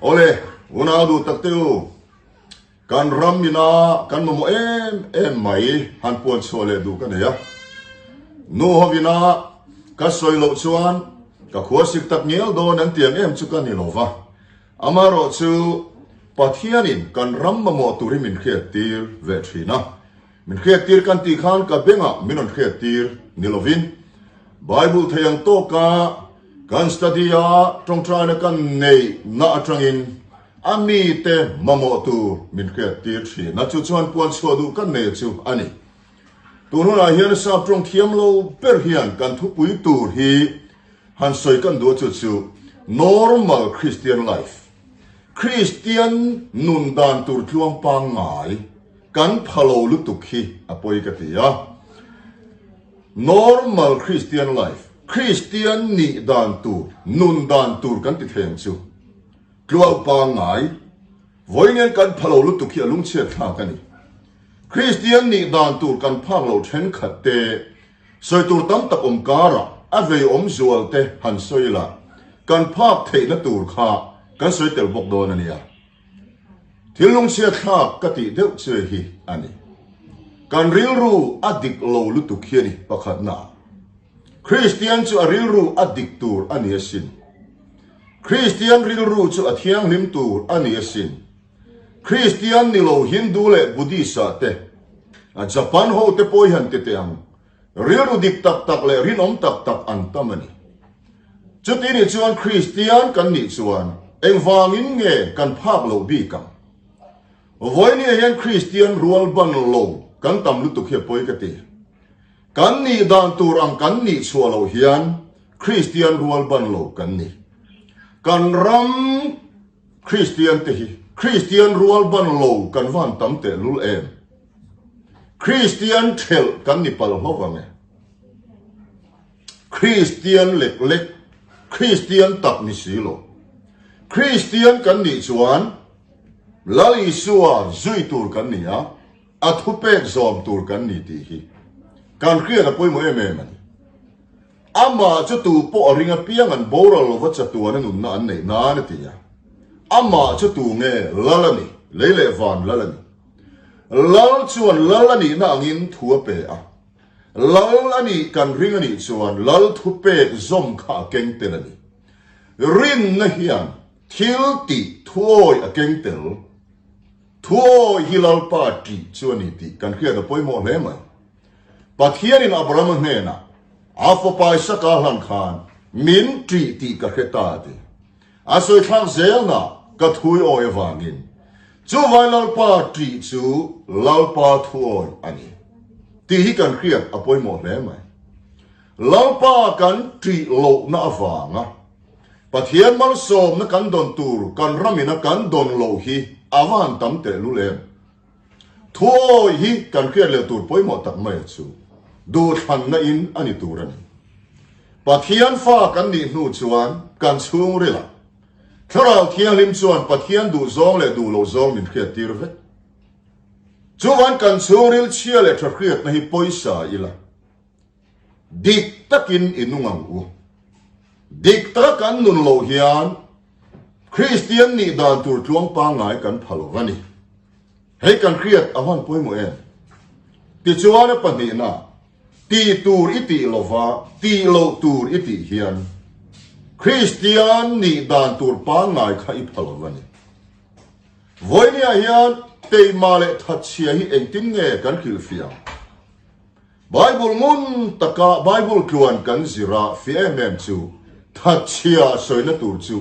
Awle, unau duh tak te u, kan ram ina kan mamawh em em mai han puan chhuah leh duh ka nei a. Nu hovina ka sawi loh chuan ka khua sik tak ngial dawn an tiang em chu ka ni lo va. Amaherawh chu Pathianin kan ram mamawh tur hi min hriat tir ve thin a. Min hriat tir kan tih khan ka bengah min rawn hriat tir ni lovin Bible thei ang tawka kan study a tawngtaina kan neih na atangin a mite mamawh tur min hriat tir thin a, chu chuan puan chhuah duh kan nei chu a ni. Tun hunah hian sap tawng thiam lo ber hian kan thupui tur hi han sawi kan duh a chu chu Normal Christian Life, Kristian nun dan tur tluang pangngai kan pha lo lutuk hi a pawi ka ti a. Normal Christian Life, Kristian nih dan tur, nun dan tur kan ti thei ang chu. Tluang pangngai, vawiin kan pha lo lutuk hi a lungchhiat thlak a ni. Kristian nih dan tur kan phak lo thenkhat te, sawi tur tam tak awm karah a vei awm zual te han sawi la, kan phak theihna tur kha kan sawi tel bawk dawn a nia. Thil lungchhiat thlak ka tih deuh che hi a ni. Kan rilru a dik lo lutuk hi a ni pakhatna. Kristian chu a rilru a dik tur a ni asin. Kristian rilru chu a thianghlim tur a ni asin. Kristian ni lo Hindu leh Buddhist ah te, a Japan ho te pawh hi han ti teh ang. Rilru dik tak tak leh rinawm tak tak an tam a ni. Chuti nih chuan Kristian kan nih chuan engvangin nge kan phak loh bik ang? Vawinia hian Kristian rual ban lo kan tam lutuk hi a pawi ka ti. Kan nih dan tur ang kan nih chhuah loh hian Kristian rual ban lo kan ni. Kan ram Kristian te hi Kristian rual ban lo kan van tam tehlul em? Kristian thelh kan ni palh hlauh ang e. Kristian lek lek, Kristian tak ni si lo. Kristian kan nih chuan Lal Isua zui tur kan ni a, a thupek zawm tur kan ni tih hi kan hriat a pawimawh em em a ni. Amah chu tu pawh a ring apiang an boral lova chatuan a nunna an neih nan a ti a. Amah chu tu nge Lal a ni, lei leh van Lal a ni. Lal chuan Lal a nihna angin thu a pe a. Lal a nih kan ring a nih chuan Lal thupek zawm kha a keng tel a ni. Rinna hian thil tih thuawi a keng tel. Thuawi hi Lalpa ṭih chu a ni tih kan hriat a pawimawh hle mai. Pathianin Abrahama hnenah a fapa Isaka hlan khan min ṭih tih ka hre ta a ti. A sawi thlak zelna ka thuiawi avangin chuvai Lalpa ṭih chu Lalpa thuawi a ni tih hi kan hriat a pawimawh hle mai. Lalpa kan ṭih lohna avanga Pathian malsawmna kan dawn tur kan ramina kan dawn loh hi a va han tam tehlul em! Thuawi hi kan hriat leh tur pawimawh tak mai chu duhthlanna in a ni tur a ni. Pathian fa kan nih hnu chuan kan chhungrilah Thlarau Thianghlim chuan Pathian duh zawng leh duh loh zawng min hriat tir vek. Chuvan kan chhungril chhia leh tha hriatna hi pawisa ila. Dik takin i nung ang u. Dik taka kan nun loh hian Kristian nih dan tur tluang pangngai kan pha lo a ni. Hei kan hriat a van pawimawh em? Tichuan a pahnihna, tih tur i tih lova tih loh tur i tih hian Kristian nih dan tur pangngai kha i pha lo a ni. Vawinia hian teima leh thatchhia hi engtin nge kan hrilhfiah ang? Bible ngun taka Bible tluan kan zir a fi em em chu thatchhia sawina tur chu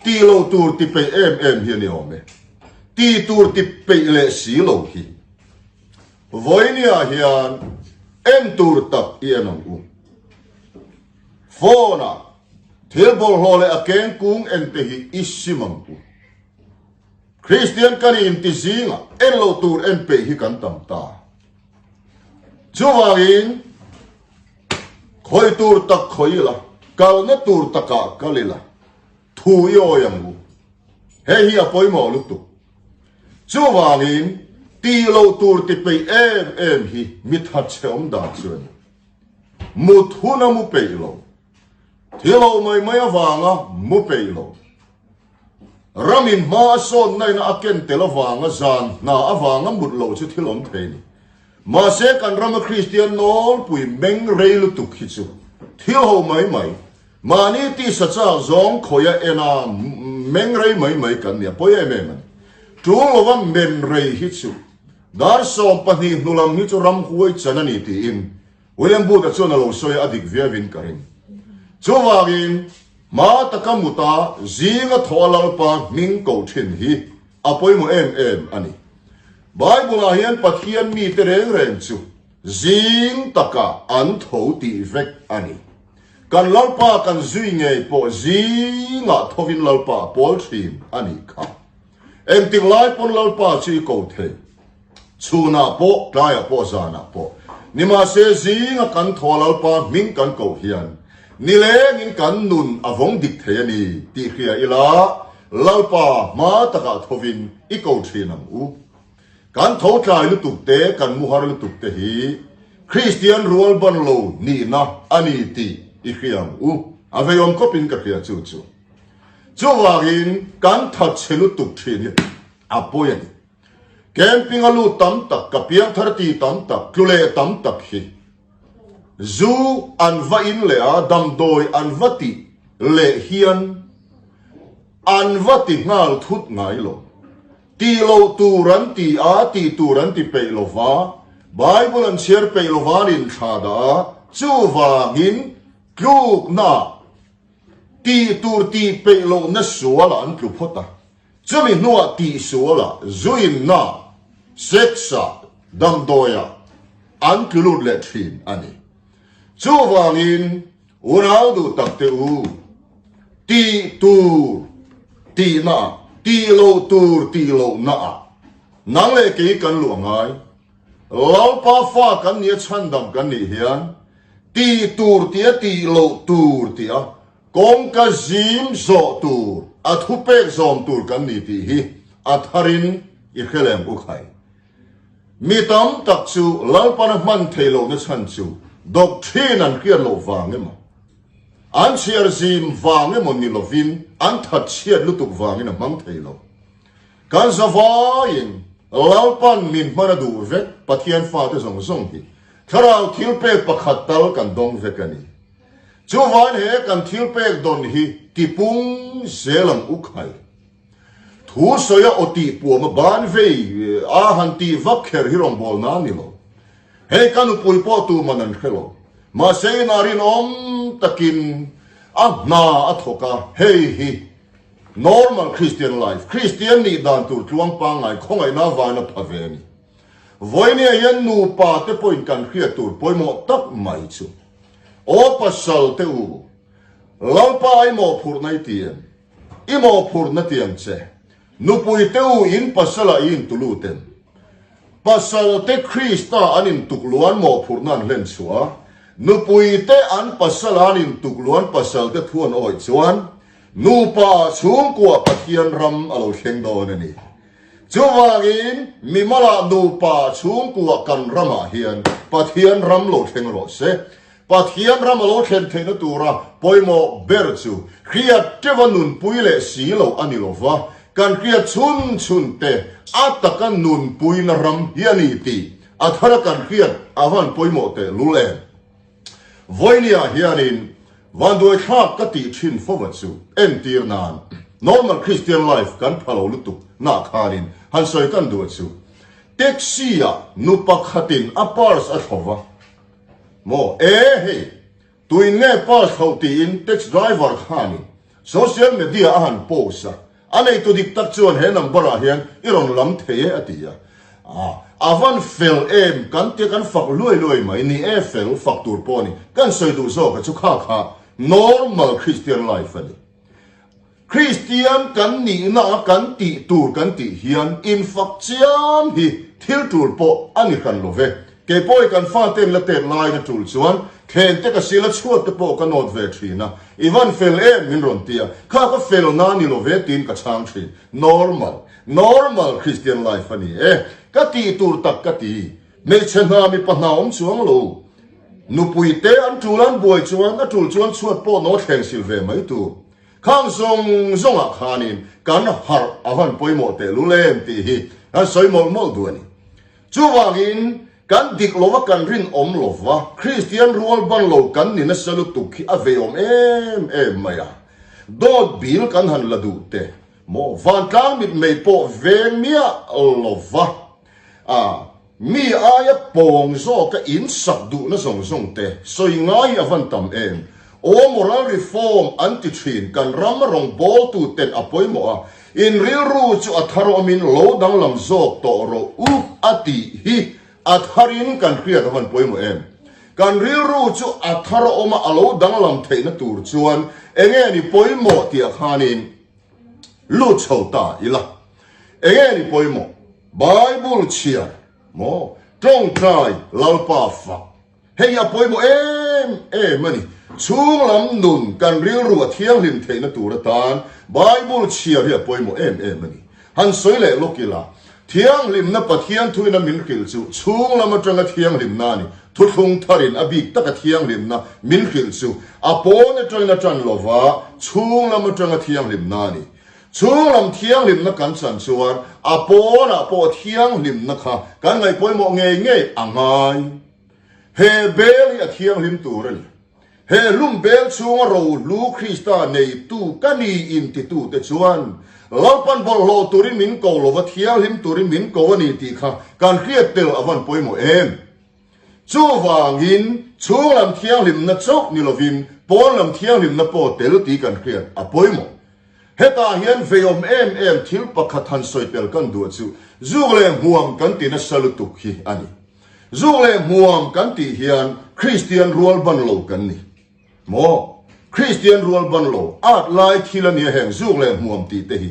ti lo tur ti peih em em hi a ni awm e. Ti tur ti peih leh si lo hi. Vawinia hian en tur tak i en ang u. Phone ah thil bawlhhlawh leh a keng kung en te hi i sim ang u. Kristian kan inti zingah en lo tur en peih hi kan tam ta. Chuvangin, khawi tur tak khawi ila, kalna tur takah kal ila, thu i awi ang u. Hei hi a pawimawh lutuk. Chuvangin, tih loh tur ti peih em em hi mi thatchhe awm dan chu a ni. Mut hun a mu peih lo. Thil ho mai mai avanga mu peih lo. Ramin hma a sawnna ina a ken tel avanga zan hna avanga mut loh chu thil awm thei a ni. Mahse kan rama Kristian nawlpui meng rei lutuk hi chu thil ho mai mai, mahni tisa chak zawng khawih a en a meng rei mai mai kan ni a pawi em em a ni. Tul lova men rei hi chu dar 12 hnu lam hi chu ramhuai chan a ni tiin William Booth-a chuan a lo sawi a, a dik viauin ka ring. Chuvangin, hma taka muta zinga thawh a Lalpa hming koh thin hi a pawimawh em em a ni. Bible-ah hian Pathian mite reng reng chu zing takah an tho tih vek a ni. Kan Lalpa kan zui ngei pawh zingah thovin Lalpa a pawl thin a nih kha. Engtik lai pawn Lalpa chu i ko thei. Chhunah pawh, tlaiah pawh, zanah pawh. Nimahse zinga kan thaw Lalpa hming kan koh hian nilengin kan nun a vawng dik thei a ni tih hria ila Lalpa hma takah thovin i ko thin ang u. Kan tho tlai lutuk te, kan mu har lutuk te hi Kristian rual ban lo nihna a ni tih i hria ang u. A veiawm khawpin ka hria chu chu. Chuvangin kan thatchhe lutuk thin hi a pawi a ni. Camping a lut tam tak, ka piangthar ti tam tak, tlu leh tam tak hi zu an va in leh a, damdawi an va ti leh hian an va ti nghal thut ngai lo. Tih loh tur an ti a, tih tur an ti peih lo va, Bible an chhiar peih lo va an inthlah dah a, chuvangin tlukna tih tur tih peih lohna sualah an tlu phawt a. Chumi hnuah tihsualah, zuinna, sex-ah, damdawiah an tlu lut leh thin a ni. Chuvangin, unau duh tak te u, tih tur tihnaah, tih loh tur tih lohnaah nang leh kei kan luh a ngai. Lalpa fa kan nia chhandam kan nih hian tih tur tia tih loh tur tia Kawngka zim zawh tur, a thupek zawm tur kan ni tih hi a tharin i hre lem u khai. Mi tam tak chu Lalpana hman thei lohna chhan chu doctrine an hriat loh vang emaw, an chhiar zim vang emaw ni lovin an thatchhiat lutuk vangin a hmang thei lo. Kan zavaiin Lalpan min hman a duh vek Pathian fate zawng zawng hi thlarau thilpek pakhat tal kan dawng vek a ni. Chuvain he kan thil pek dawn hi tipung zel ang u khai. Thu sawi a aw tih puam a ban vei a han tih vak kher hi rawngbawlna a ni lo. Hei ka nupui pawh tuman an hre lo. Mahse inah rinawm takin a hna a thawk a, hei hi normal Christian life, Christian nih dan tur tluang pangngai khawngaihna avangin a pha ve a ni. Vawinia hian nupa te pawhin kan hriat tur pawimawh tak mai chu, Aw pasal te u, Lalpa i mawhphurhna i ti em? I mawhphurhna ti ang che. Nupui te u in pasala i intulut em? Pasal te Krista an intukluan mawhphurhna an hlen chhuah a, nupui te an pasala an intukluan pasal te thu an awih chuan nupa chhungkua Pathian ram a lo thleng dawn a ni. Chuvangin, mimalah nupa chhungkua kan ramah hian Pathian ram lo thleng rawh se. Pathian ram a lo thlen theihna tura pawimawh ber chu hriat teuha nunpui leh si lo a ni lo va, kan hriat chhun chhun te a taka nunpuina ram hi a ni tih a thara kan hriat a van pawimawh tehlul em. Vawinia hianin vanduaithlak ka tih thin fova chu entir nan normal Christian life kan pha lo lutuk nah khanin han sawi kan duh chu taxi ah nu pakhatin a purse a thlova maw e hei tuin nge purse thloh tiin taxi driver khanin Social media a han post a, a neitu dik tak chuan he number ah hian i rawn lam thei e a ti a. Ah, a van fel em, kan tia kan fak luai luai mai, ni e fel, fak tur pawh a ni, kan sawi duh zawk a chu kha kha normal Christian life a ni. Christian kan nihna a kan tih tur kan tih hian infak chiam hi thil tul pawh a ni hran lo ve. Kei pawh i kan fate'n la tet laiin a tul chuan thleng te ka sil a chhuat te pawh ka nawt ve thin a, i van fel em min rawn ti a, kha ka fel na ni lo ve tiin ka chhang thin. Normal, normal Christian life a ni e. Ka tih tur tak ka ti. Hmeichhe hna mipa hna awm chuang lo. Nupui te an tul an buai chuan a tul chuan chhuat pawh nawt thleng sil ve mai tur. Khang zawng zawngah khanin kan harh a van pawimawh tehlul em tih hi kan sawi mawlh mawlh duh a ni. Chuvangin, kan dik lova kan rinawm lova, Kristian rual ban lo kan ni nasa lutuk hi a veiawm em em mai a. Dawt bil kan han la duh te maw? Vantlang mitmei pawh veng miah lova a mi aia pawng zawka in sak duhna zawng zawng te sawi ngai hi a van tam em? Aw moral reform an ti thin kan ram rawngbawltu ten a pawimawh a, in rilru chu a thar awmin lo danglam zawk tawh rawh u a tih hi a tharin kan hriat a van pawimawh em? Kan rilru chu a thar awma a lo danglam theihna tur chuan enge ni pawimawh tih ah khanin lut chho ta ila. Enge ni pawimawh? Bible chhiar maw? Tawngtai Lalpa fak Hei a pawimawh em em a ni. Chhunglam nun kan rilru a thianghlim theihna tur atan Bible chhiar hi a pawimawh em em a ni. Han sawi leh lawk ila, thianghlimna Pathian thuina min hrilh chu chhunglam atanga thianghlimna a ni. Thuthlung tharin a bik taka thianghlimna min hrilh chu a pawn atangin a tan lova, chhunglam atanga thianghlimna a ni. Chhunglam thianghlimna kan chan chuan a pawnah pawh thianghlimna kha kan ngaihpawimawh ngei ngei a ngai. He bel hi a thianghlim tur a ni. He hlum bel chhunga rohlu Krista neitu ka ni intitute chuan Lalpan bawlhhlawh turin min ko lova thianghlim turin min ko a ni tih kha kan hriat tel a van pawimawh em? Chuvangin chhunglam thianghlimna chauh ni lovin pawnlam thianghlimna pawh tel tih kan hriat a pawimawh. Hetah hian veiawm em em thil pakhat han sawi tel kan duh chu zuk leh hmuam kan ti nasa lutuk hi a ni. Zuk leh hmuam kan tih hian Kristian rual ban lo kan ni maw? Kristian rual ban lo at lai thil a nia heng zuk leh hmuam tih te hi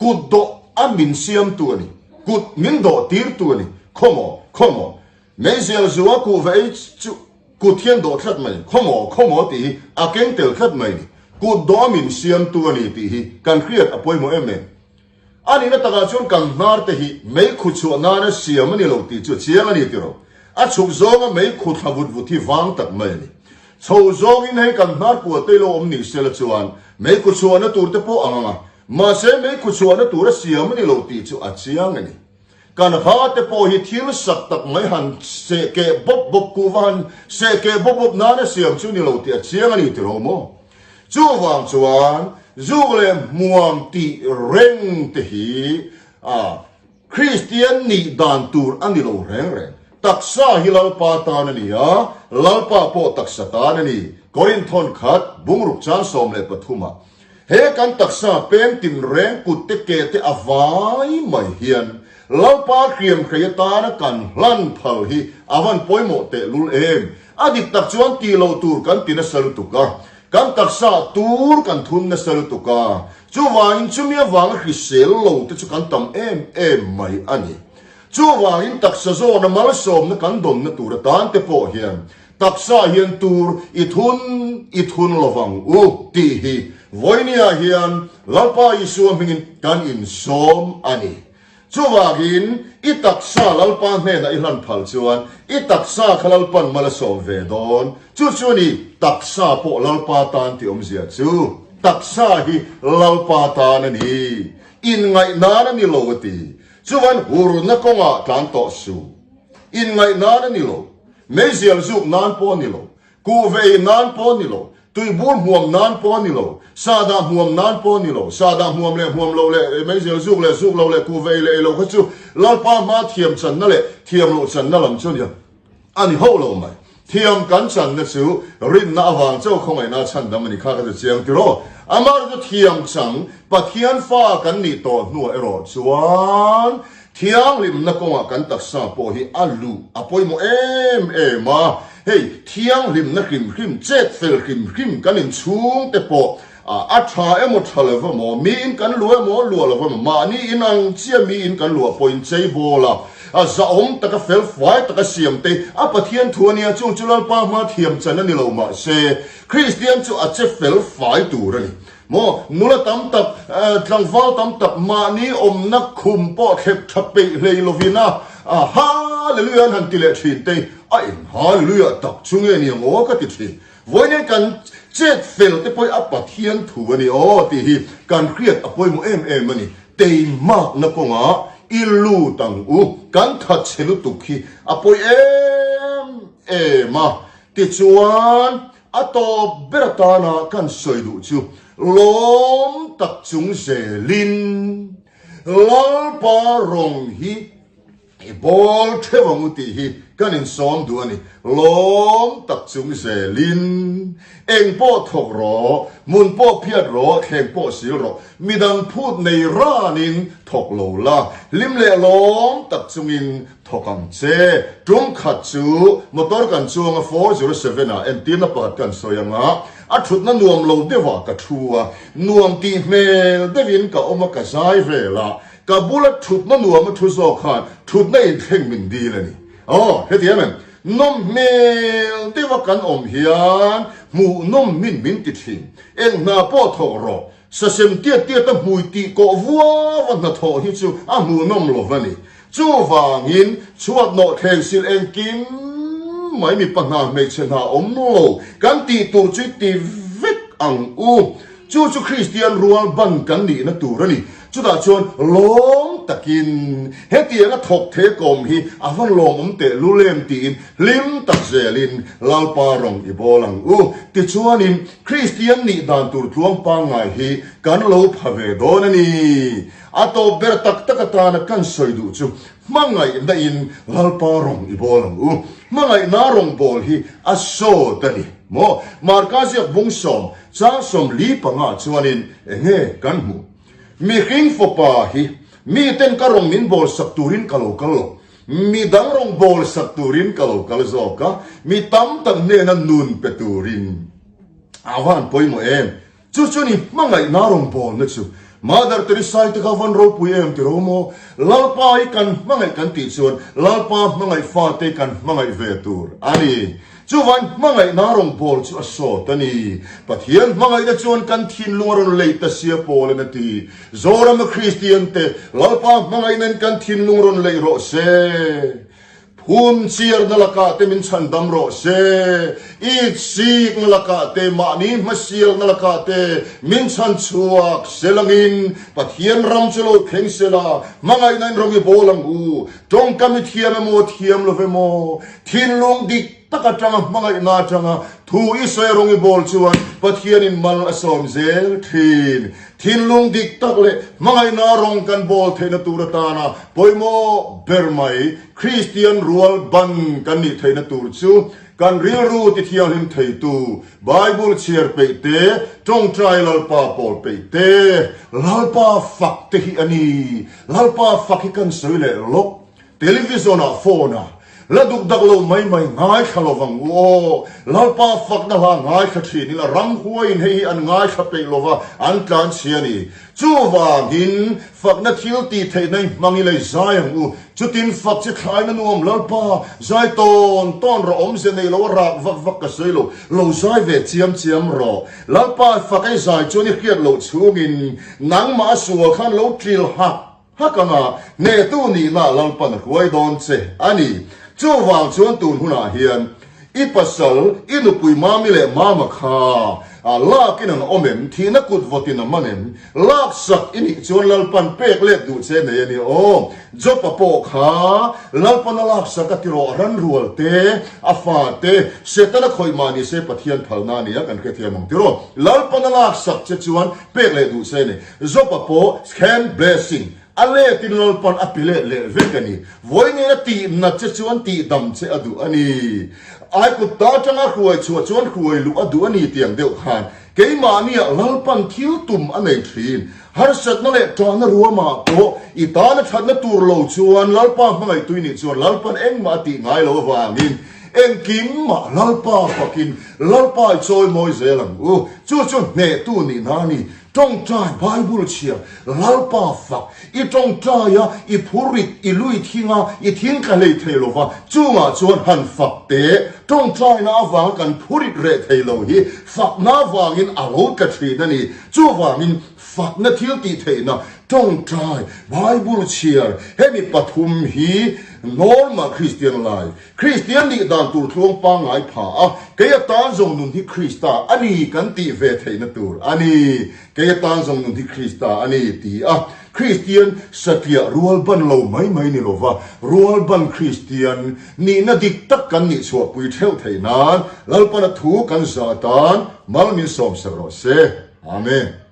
kut dawh a min siamtu a ni, kut min dawh tirtu a ni. Khawmaw, khawmaw, meizial zua kuhva ei chu kut hian dawh tlat mai, khawmaw, khawmaw tih hi a keng tel tlat mai ni. Kut dawh a min siamtu a ni tih hi kan hriat a pawimawh em em. A nihna takah chuan kan hnar te hi meikhu chhuah nana siam a ni lo tih chu a chiang a ni tiraw? A chhuk zawnga meikhu thla vut vut hi vang tak mai a ni. Chho zawngin hei kan hnar kua te lo awm ni sela chuan meikhu chhuahna tur te pawh ang ang a, mahse meikhu chhuahna tur a siam a ni lo tih chu a chiang a ni. Kan ha te pawh hi thil sak tak mai han seh keh bawp bawp kuhva han seh keh bawp bawp nana siam chu ni lo tih a chiang a ni tiraw maw? Chuvang chuan zuk leh hmuam tih reng te hi a Kristian nih dan tur a ni lo reng reng. Taksa hi Lalpa tan a ni a, Lalpa pawh taksa tan a ni. Korinthawn khat bungruk chang 13 ah He kan taksa peng tinreng kut te ke te a vai mai hian Lalpa hriamhrei atana kan hlan phal hi a van pawimawh tehlul em? A dik tak chuan tih loh tur kan ti nasa lutuk a, kan taksa tur kan thun nasa lutuk a, chuvangin chumi avanga hrisel lo te chu kan tam em em mai a ni. Chuvangin taksa zawna malsawmna kan dawnna tur atan te pawh hian Taksa hian tur i thun i thun lovang u tih hi vawinia hian Lalpa Isua hmingin kan insawm a ni. Chuvangin i taksa Lalpa hnenah i hlan phal chuan i taksa kha Lalpan mal a sawm ve dawn. Chu chu a ni, taksa pawh Lalpa tan tih awmzia chu. Taksa hi Lalpa tan a ni. Inngaih nan a ni lo a ti. Chuvan hurna kawngah tlan tawh suh. Inngaih nan a ni lo. Meizial zuk nan pawh a ni lo, kuhve ei nan pawh a ni lo, tuibur hmuam nan pawh a ni lo, sahdah hmuam nan pawh a ni lo, sahdah hmuam leh hmuam lo leh meizial zuk leh zuk lo leh kuhve ei leh ei lo kha chu Lalpa hma thiam channa leh thiam loh channa lam chu a ni hauh lo mai. Thiam kan channa chu rinna avang chauh khawngaihna chhandam a ni kha ka ti chiang tiraw? Amaherawhchu thiam chang Pathian fa kan nih tawh hnuah erawh chuan Thianghlimna kawngah kan taksa pawh hi a luh a pawimawh em em a, hei thianghlimna hrim hrim, chet fel hrim hrim kan inchhung te pawh a tha emaw tha lo emaw, miin kan luah emaw luah lo emaw, mahni in ang chiah miin kan luah pawhin cheibawl a, a zahawm taka fel fai taka siam te a Pathian thu a nia, chung chu Lalpa hma thiam chan a ni lo mahse Kristian chu a che fel fai tur a ni. Maw, nula tam tak, tlangval tam tak mahni awmna khum pawh thlep tha peih hlei lovin a, Hallelujah an han ti leh thin te, a eng Hallelujah tak chu nge ni ang aw ka ti thin. Vawiin kan. Chet fel te pawh hi a Pathian thu a ni aw tih hi kan hriat a pawimawh em em a ni. Teimakna kawngah i lut ang u, kan that chhe lutuk hi a pawi em em a. Tichuan, a tawp ber atana kan sawi duh chu lawm tak chung zelin Lalpa rawng hi I bawl theuh ang u tih hi kan insawm duh a ni. Lawm tak chung zelin eng pawh thawk rawh, hmun pawh phiat rawh, thleng pawh sil rawh, midang phut nei ranin thawk lo la, hlim leh lawm tak chungin thawk ang che. Tum khat chu motor kan chuang a 407 ah entirna pakhat kan sawi ang a, a thutna nuam lo deuhah ka thu a, nuam tih hmel deuhin ka awm a ka zai vel a, Ka bula thutna nuam a thu zawk khan thutna inthleng min dil a ni. Aw, hetiang em? Nawm hmel deuha kan awm hian hmuhnawm min min ti thin. Eng hna pawh thawk rawh, sasem tiat tiata hmui tih kawh vuau a hnathawh hi chu a hmuhnawm lo va ni. Chuvangin, chhuat nawh thleng sil engkim mai mipa hna hmeichhe hna awm lo kan tih tur chu i ti vek ang u. Chu chu Kristian rual ban kan nihna tur a ni. Chutah chuan lawm takin hetianga thawk thei kawm hi a va lawmawm teh lul em tiin hlim tak zelin Lalpa rawng i bawl ang u. Tichuanin Kristian nih dan tur tluang pangngai hi kan lo pha ve dawn a ni. A tawp ber tak tak atana kan sawi duh chu hmangaihna in Lalpa rawng i bawl ang u. Hmangaihna rawng bawl hi a sawt a ni maw? Marka ziak bung sawm Chang 45 chuanin enge kan hmuh? Mihring fapa hi miten ka rawng min bawl sak turin ka lo kal lo, mi dang rawng bawl sak turin ka lo kal zawk a, mi tam tak hnena nun pe turin. A van pawimawh em? Chu chu ni hmangaihna rawng bawlna chu. Mother Teresa-i te kha van ropui em ti ro maw? Lalpa hi kan hmangaih kan tih chuan Lalpa hmangaih fate kan hmangaih ve tur a ni. Chuvain hmangaihna rawngbâwl chu a sâwt a ni. Pathian hmangaihna chuan kan thinlung a rawn lei ta sia Paul-in a ti. Zorama Kristiante, Lalpa hmangaihnain kan thinlung rawn lei rawh se. Phun chiarna lakah te min chhandam rawh se. Itsikna lakah te, mahni hmasialna lakah te min chhan chhuak se langin Pathian ram chu lo thleng se la, hmangaihnain rawng i bawl ang u. Tawngkam i thiam emaw, thiam lo emaw, Thinlung dik tak atanga hmangaihna atanga thu i sawi rawng i bawl chuan Pathianin mal a sawm zel thin. Thinlung dik tak leh hmangaihna rawng kan bawl theihna tur atana pawimawh ber mai Kristian rual ban kan nih theihna tur chu kan rilru tithianghlim theitu Bible chhiar peih te, tawngtai Lalpa pawl peih te, Lalpa fak te hi a ni. Lalpa fak hi kan sawi leh lawk. Television ah phone ah la duk dak lo mai mai ngaithla lo vang u aw. Lalpa fakna hla ngaithla thin ila ramhuai in hei hi an ngaithla peih lo va an tlan chhia a ni. Chuvangin fakna thil tih theihna i hmang ila i zai ang u. Chutin fak chi thlaina nuam Lalpa zai tawn tawn rawh awmze nei lo a rak vak vak ka sawi lo. Lo zai ve chiam chiam rawh. Lalpa fak ei zai chuan i hriat loh chhungin nangmah a sual khan lo ṭil hak Hak anga hnehtu nihna Lalpan a hruai dawn che a ni. Chuvang chuan tun hunah hian i pasal, i nupui Mami leh Mama kha lakin an awm em? Thihna kut vawtin a man em? Laksak i nih chuan Lalpan pek let duh che nei a ni aw. Job-a pawh kha Lalpan a laksak a ti rawh, ranrual te, a fa te, Setana khawih mah ni se Pathian phalna a ni a, kan hrethiam ang tiraw. Lalpan a laksak che chuan pek leh duh che a ni. Job-a pawh Scam Blessing a letin Lalpan a pe let leh vek a ni. Vawiin a tih nat che chuan tih dam che a duh a ni. Aikupta atanga hruai chhuah chuan hruai luh a duh a ni tiang deuh khan keimahniah Lalpan thil tum a nei thin. Harsatna leh ṭahna ruamah pawh i tana ṭhatna tur lo chuan Lalpa hmangaihtui nih chuan Lalpan engmah a tih ngai lo avangin engkimah Lalpa fakin Lalpa i chawimawi zel ang u. Chu chu hnehtu nihna a ni. Tawngtai Bible chhiar Lalpa fak i tawngtai a, i phurrit i lui thing a, i thing tla hlei thei lo va, chungah chuan han fak teh. Tawngtaina avanga kan phurrit reh thei lo hi fakna avangin a lo tla thin a ni. Chuvangin fakna thil tih theihna. Tawngtai, Bible chhiar, hemi pathum hi normal Kristian life, Kristian nih dan tur tluang pangngai pha a, kei atan zawng nun hi Krista a ni kan tih ve theihna tur a ni. Kei atan zawng nun hi Krista a ni ti a, Kristian satliah rual ban lo mai mai ni lova, rual ban Kristian nihna dik tak kan nih chhuahpui theuh theih nan Lalpana thu kan zah tan mal min sawmsak rawh se. Amen.